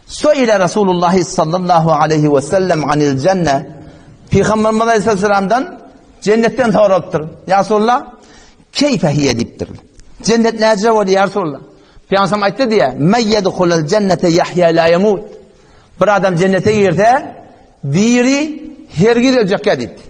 Suile Rasulullah sallallahu aleyhi ve sellem anil cenne. Peygamberimiz aleyhisselamdan cennetden soralypdyr. Ya Resulullah, keyfe hiye diýipdir. Cennet näce bolýar ya Resulullah? Peygamber aýtdy diýe, Men yedhulul cennete yahya la yamut. Bir adam cennete girse, diri hergiz öljek diýipdir.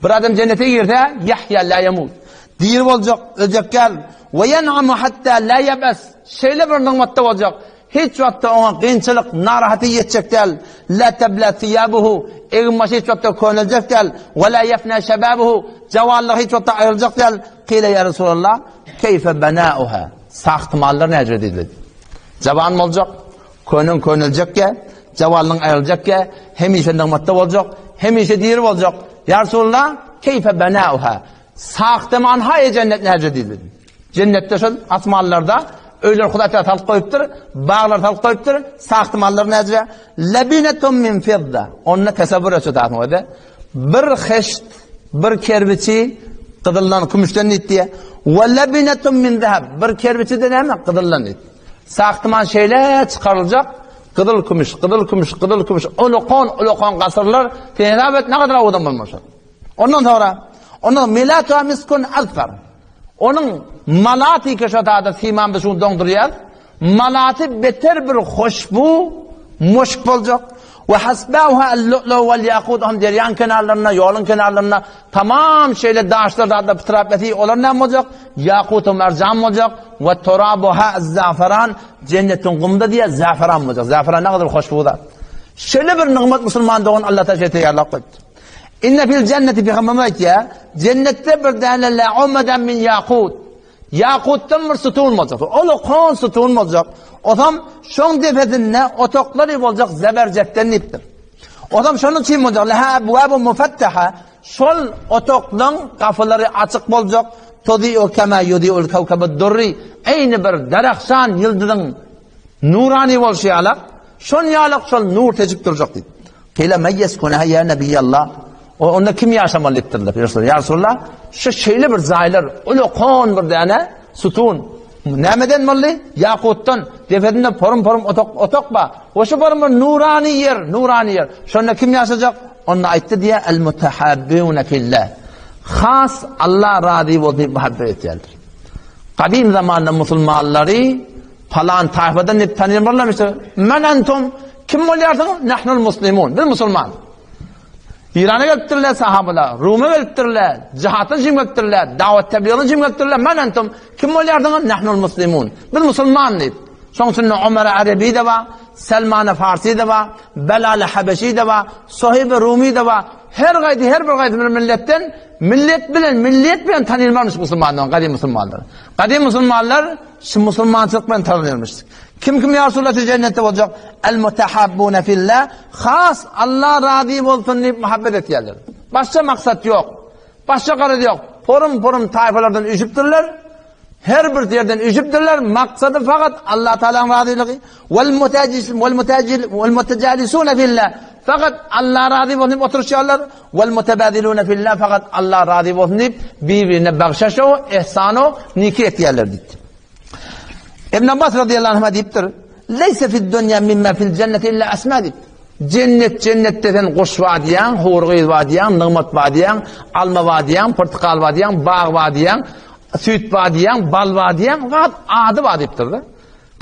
Bir adam cennete girse, yahya la yamut. Diri boljak, öljek däl. Ve yen'amu hatta la yebes. Şeýle bir nygmatda boljak. Hiç wagtda oňa kynçylyk, narahaty ýetjek däl. La tebla siýabuhu. Egin-başy hiç wagtda köneljek däl. Ve la yefna şebabuhu. Jawanlygy hiç wagtda aýryljak däl. Kile ya Resulallah, keyfe benauha? Sahtymallar näce diýdi. Jawan boljak, Köneň köneljekkä, jawalynyň aýryljakkä, hemişe nygmatda boljak, hemişe diri boljak. Ýa Resulallah, keýfe benauha? Sahtaman haýy jennet näce diýdi. Jennetde şol asmanlarda öýler Hudaý Teala salyp goýupdyr, baglar salyp goýupdyr, sahtamanlar näce? Labinatun min fidda. Onda tesewwür etjek zadyň özi. Bir heşt, bir kerbiçi gyzyldan, kümüşden diýdi. We labinatun min zahab. Bir kerbiçi de näme? Gyzyldan diýdi. Sahtyman şeýle çykaryljak, gyzyl-kümüş, gyzyl-kümüş, gyzyl-kümüş, ulukan, ulukan gasyrlar, sen hesap et, nägadar owadan bolmaly şol. Ondan soňra, ondan melatuha miskun azfar. Onuň malaty ki şo tada siman biz şuny doňdurýas. Malaty beter bir hoşbu, muşk boljak. We hasbauha al-lu'lu wal yaqut hem derýaň kenarlarynda, ýoluň kenarlarynda Tamam şeýle daşlar zatlar pytrap ýatyr, olar näme boljak? Ýakut we merjan boljak. We turabuha zaferan, jennetiň gumda diýýär, zaferan boljak. Zaferan nägadar hoşboý zat. Şeýle bir nygmat musulman dogan Allah taala şeýle taýýarlap goýupdyr. Inne fil jenneti pygamberimiz aýtýar, jennetde bir däne la umadan min ýakut. Ýakutdan bir sütun boljak. Ulukan sütun boljak. Osam şoň depesinde otaklary boljak zeberjetden diýipdir. Osam şonuň üçin boljak. Leha abwabu mufattaha. Şol otaklaryň gapylary açyk boljak. Tudiu kema yudiul kawkabud durri. Eýni bir darahşan ýyldyzyň nurany bolşy ýalak, şon ýalak şol nur seçip durjak diýip. Kile men yeskuneha ya nebiyallah. O onda kim ýaşamaly diýipdirler. Ýa Resulallah, şu şeýle bir jaýlar, ulukan bir däne sütun. Nämeden boldy? Ýakutdan. Depesinde porum-porum otak, otak bar. We şu porum bir nurany ýer, nurany ýer. Şonda kim ýaşajak? Onda aýtdy diýä, el mutahabbuna fillah. Has Allah razy bolsun diýip muhabbet etýärler. Gadym zamanda musulmanlary Palan taýfadan diýip tanyýan barlarmyşdyr. Men entum kim bolýarsyňyz? Nahnul muslimun. Biz musulman. İrana gelipdirler sahabalar, Ruma gelipdirler, jihatdan üçin gelipdirler, dawat tebliğden üçin gelipdirler. Men entum kim bolýarsyňyz? Nahnul muslimun. Biz musulman diýip. Şoň üçin Ömer Arabi de bar, Selman Farsi de bar, Belal Habeşi de bar, Sohib Rumi de bar. Her gaýdy her bir gaýdy bir milletden millet bilen millet bilen tanylmarmyş musulmanlar, gadym musulmanlar. Gadym musulmanlar Şu musulmançylyk bilen tanalýarmyş. Kim kim ýa Resulallah siz jennetde boljak? El mutahabbuna fillah. Has Allah razy bolsun diýip muhabbet etýärler. Başga maksat ýok. Başga garaz ýok. Porum-porum taýfalardan üýşüpdirler. Her bir ýerden üýşüpdirler. Maksady fakat Allah Taalanyň razylygy. Wal mutajis wal mutajil wal mutajalisuna fillah. Fakat Allah razy bolsun diýip oturyşýarlar. Wal mutabadiluna fillah. Fakat Allah razy bolsun diýip bir-birine bagşaşo, ihsano, niki etýärler diýdi. Ibn Abbas radıyallahu anhuma diýipdir. Leysa fid dunya mimma fil cenneti illa asma diýip. Cennet cennetde sen guş bar diýýäň, hur gyz bar diýýäň, nygmat bar diýýäň, alma bar diýýäň, portakal bar diýýäň, bag bar diýýäň, süýt bar diýýäň, bal bar diýýäň, zat ady bar diýipdir-de.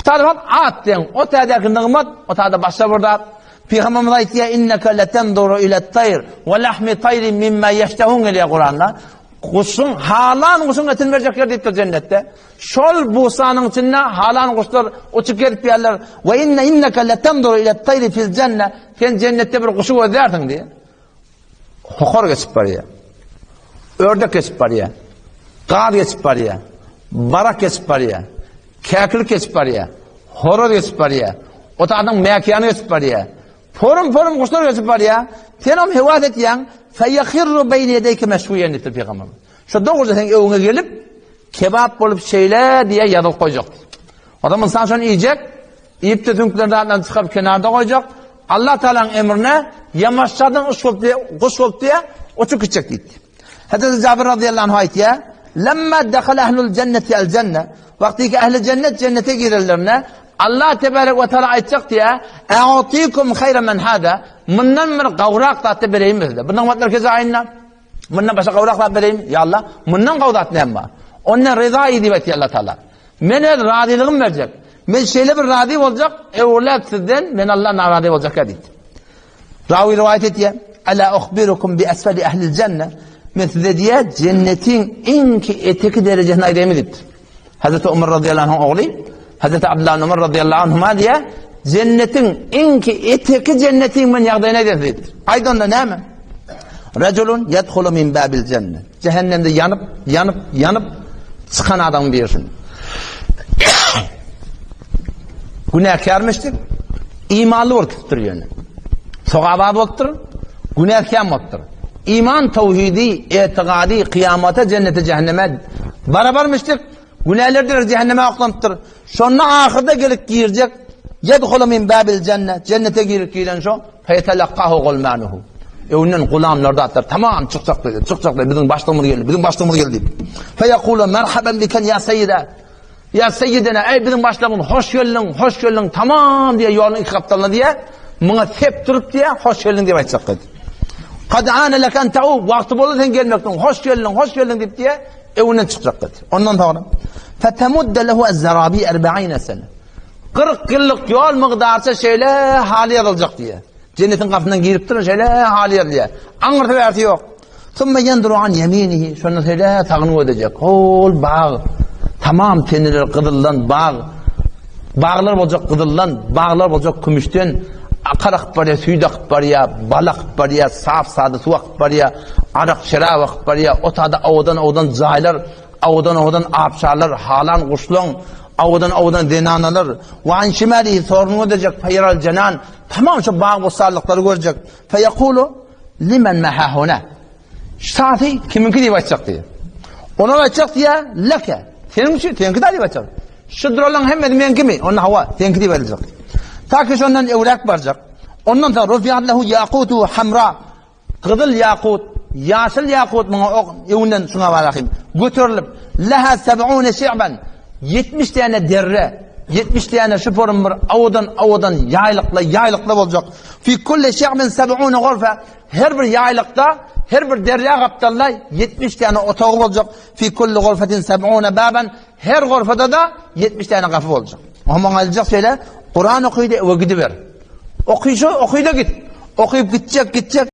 Talybat at diýen, o tädäki nygmat, o täde başga bir zat. Pygamberimiz aýtýar, inneke letenzuru ila tayr we lahmi tayrin mimma yeştehun gelýär Kuranda. Guşuň halan guşuň etini berjekler diýipdir jennetde. Şol busanyň içinde halan guşlar uçup gezip ýärler. We inne inneke letenzuru ila tayri fil jenne. Sen jennetde bir guşy gözlärsiň diýär. Hokar geçip barýar. Ördek geçip barýar. Gaz geçip barýar. Barak geçip barýar. Käkilik geçip barýar. Horoz geçip barýar. Otagyň mäkiýany geçip barýar. Porum-porum guşlar geçip barýar. Sen hem hewas etýäň. Feýehirru beýne ýedeyke meşwiýen diýipdir pygamberimiz. Şo dogruja seň öňüňe gelip, kebap bolup şeýle diýe ýazylyp goýjak. Adam ynsan şony iýjek, Iýip-de süňklerini zatlaryny çykaryp kenarda goýjak. Allah Taalanyň emrine ýamaşjadan uç bolup diýe, guş bolup diýe, uçup gitjek diýdi. Hazreti Jabir radıyallahu anh aýtýar, Lemma dakhala ahlul cenneti el cenne. Wagty ki ahli cennet cennete girerlerine. Allah tebarek we taala aýtjak diýä, A'tikum hayra men hada. Mundan bir gawrak zatda bereýin size. Bu nygmatlar kezaýynda. Mundan başga gawrak zat bereýin? Ýa Allah, mundan gawy zat näme bar? Onda ryzaýy diýip aýtýar Allah taala. Men öz razylygymy berjek. Men şeýle bir razy boljak, öwrüläp sizden men Allah narazy boljak diýdi. Rawi riwayat etýär, Ala uhbirukum bi asfali ahlil jenne. Men size diýär, jennetiň iň ki eteki derejesini aýdaýmy diýipdir. Hazreti Umar radıyallahu anh ogly, Hazreti Abdullah ibn Umar radıyallahu anhuma diýär, jennetiň iň ki eteki jennetiň men ýagdaýyny aýdaýyn diýipdir. Aýt onda näme? Rajulun yadkhulu min babil jenne. Cehennemde ýanyp, ýanyp, ýanyp çykan adamyň birisi. Günäkärmişdik. Imanly bolup gitipdir ýöne. Sogaba bolupdyr, günäkär bolupdyr. Iman tawhidi, etigady, kyýamata, jennete, cehenneme barabarmyşdyk. Günälerdir cehenneme oklanypdyr. Şonda ahyrda gelip girjek, Yedhulu min babil jenne, jennete girip giren şo, feyetelakkahu gulmanuhu. Öňünden gulamlar da atlar, tamam çykjak diýdi, çykjak diýdi, biziň başlygymyz geldi, biziň başlygymyz geldi diýip. Feyekulu merhaben biken ya seyyide. Ya seyyidina, ey biziň başlygymyz, hoş geldiň, hoş geldiň, tamam diýe ýoluň iki gapdalyna diýe, muňa sep durup diýe, hoş geldiň diýip aýtjak diýdi. Kad ana lek en ta'u, wagty boldy sen gelmekden, hoş geldiň, hoş geldiň diýip diýe, Öňünden çykjak dedi. Ondan soňra fetemudde lehu ez-zarabi 40 sene. 40 ýyllyk ýol mygdarça şeýle haly ýazyljak diýýär. Jennetiň gapysyndan girip durun şeýle haly ýazylýar. Aňyrsy bärsi ýok. Summa ýenduru an ýeminihi. Şonda şeýle sagyny gözlejek. Hol bag. Tamam teneler gyzyldan bag. Baglar boljak gyzyldan, baglar boljak kümüşden. Akar akyp barýar, süýt akyp barýar, bal akyp barýar, sap sada suw akyp barýar, arak, şerap akyp barýar, o tada owadan-owadan jaýlar, owadan-owadan abşarlar, halan guşlaň, owadan-owadan zenanalar, we an şimalihi soruny gözlejek, feýeral jenan, tamam şu bag-bossanlyklary görjek, feýekulu, limen me hahuna, şu sasy kimiňki diýip aýtjak diýýär. Olar aýtjak diýýär, leke, seniň üçin, seňki da diýip aýtjak. Şu duranlaryň hemmesi meňkimi? Onda hawa, seňki diýip aýdyljak. Ta ki şondan öwräk barjak. Ondan soň rufiat lehu yaqutu hamra. Gyzyl ýakut, ýaşyl ýakut muňa ok öňünden şuňa barahym. Göterilip, leha seb'une şi'ben. 70 däne derre, 70 däne şu forum bir owadan owadan ýaýlykla ýaýlykla boljak. Fi kulli şi'bin seb'une gurfa. Her bir ýaýlykda, her bir derre gapdalda 70 däne otagy boljak. Fi kulli gurfatin seb'une baban. Her gurfada-da 70 däne gapy boljak. Oňa aýdyljak şeýle, Kuran okydy we gidiber. Okyşy okyda git. Okyp gitjek, gitjek.